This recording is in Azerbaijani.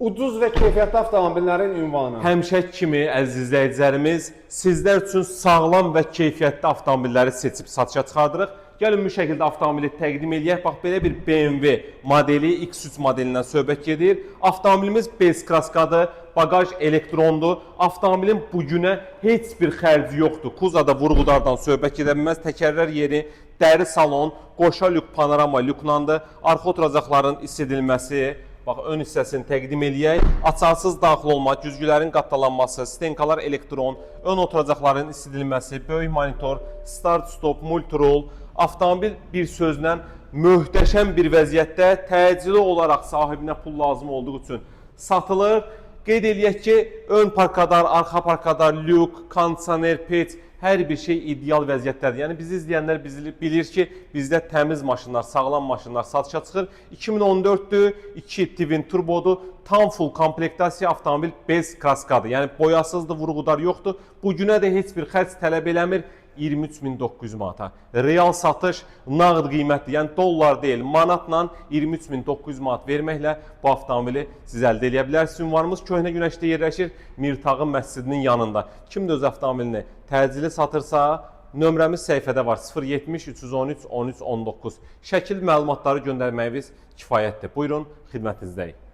Ucuz və keyfiyyətli avtomobillərin ünvanı. Həmişə kimi, əziz izləyicilərimiz, sizlər üçün sağlam və keyfiyyətli avtomobilləri seçib satışa çıxardırıq. Gəlin bu şəkildə avtomobili təqdim eləyək. Bax belə bir BMW modeli, X3 modelindən söhbət gedir. Avtomobilimiz bez kraskadır, bagaj elektrondur. Avtomobilin bu günə heç bir xərci yoxdur. Kuzada vurğudardan söhbət gedə bilməz. Təkərlər yeri, dəri salon, qoşa lük, panorama lüklandır. Arxa oturacaqların isidilməsi, bax, ön hissəsini təqdim eləyək. Açarsız daxil olma, güzgülərin qattalanması, stenkalar elektron, ön oturacaqların isidilməsi, böyük monitor, start-stop, multirol. Avtomobil bir sözlə möhtəşəm bir vəziyyətdə, təcili olaraq sahibinə pul lazım olduğu üçün satılır. Qeyd eləyək ki, ön parkadar, arxa parkadar, lük, kondisioner, peç, hər bir şey ideal vəziyyətdədir. Yəni bizi izləyənlər bizi bilir ki, bizdə təmiz maşınlar, sağlam maşınlar satışa çıxır. 2014-dür, 2 twin turbodur, tam full komplektasiya, avtomobil bez kraskadır. Yəni boyasızdır, vurğudar yoxdur. Bu günə də heç bir xərc tələb eləmir. 23.900 manata. Real satış nağd qiymətdir. Yəni dollar deyil, manatla 23.900 manat verməklə bu avtomobili siz əldə eləyə bilərsiniz. Ünvanımız Köhnə Günəşdə yerləşir, Mirtağın məscidinin yanında. Kim də öz avtomobilini təcili satırsa, nömrəmiz səhifədə var: 070 313 13 19. Şəkil məlumatları göndərməyiniz kifayətdir. Buyurun, xidmətinizdəyik.